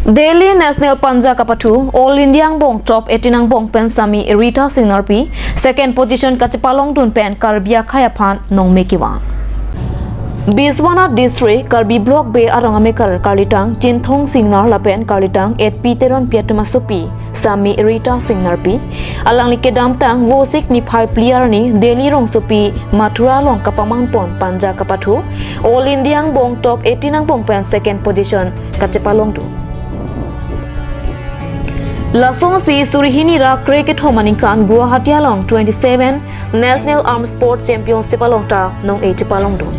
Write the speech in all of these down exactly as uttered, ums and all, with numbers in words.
Delhi National Panja kapathu, All India angbong top eighteen angbong pen Sami Rita Singnarpi second position kachepalongdun pen Karbi akhei aphan nongme kevang. Biswanath District, Karbi Block Bey arong amekar karlitang Chinthong Singnar lapen karlitang Etpi Teronpi atum asopi Sami Rita Singnarpi, alangli kedamtang Vosik niphai phli arni Delhi rongsopi Mathura along kapamanpon Panja kapathu, All India angbong top eighteen angbong pen second position kachepalongdun. Lasonsi suri hini ra kre kethom aningkan Guwahati along twenty-seven National Arm Sport Championship along ta nong-e chepalongdun.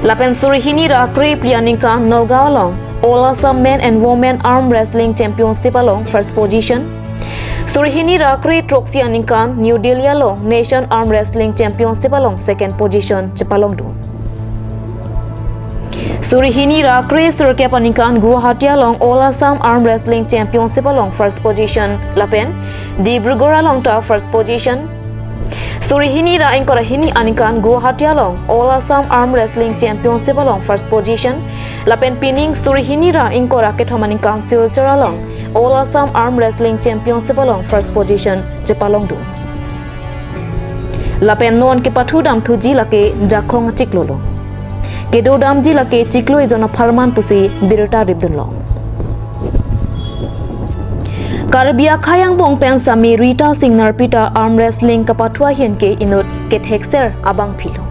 Lapen suri hini ra kre phli aningkan Nagaon along All Assam Men and Women Arm Wrestling Championship along first position. Suri hini ra kre throksi aningkan New Delhi along Nation Arm Wrestling Championship along second position chepalongdun. Suri hini ra kre sirkep aningkan Guwahati along All Assam Arm Wrestling Championship along first position lapen Dibrugarh along ta first position. Suri hini ra ingkoi ra hini aningkan Guwahati along All Assam Arm Wrestling Championship along first position lapen pining suri hini ra ingkoi ra kethom aningkan Silchar along All Assam Arm Wrestling Championship along first position chepalongdun. Lapen non kepathu damthuji lake Jakhong achiklo lo. Kedo damji lake chiklo ejon apharman pusi birta ripdunlo. Karbi akhei angbong pen Sami Rita Singnarpi ta arm wrestling kapathu ahin ke inut kethekser abangphi lo.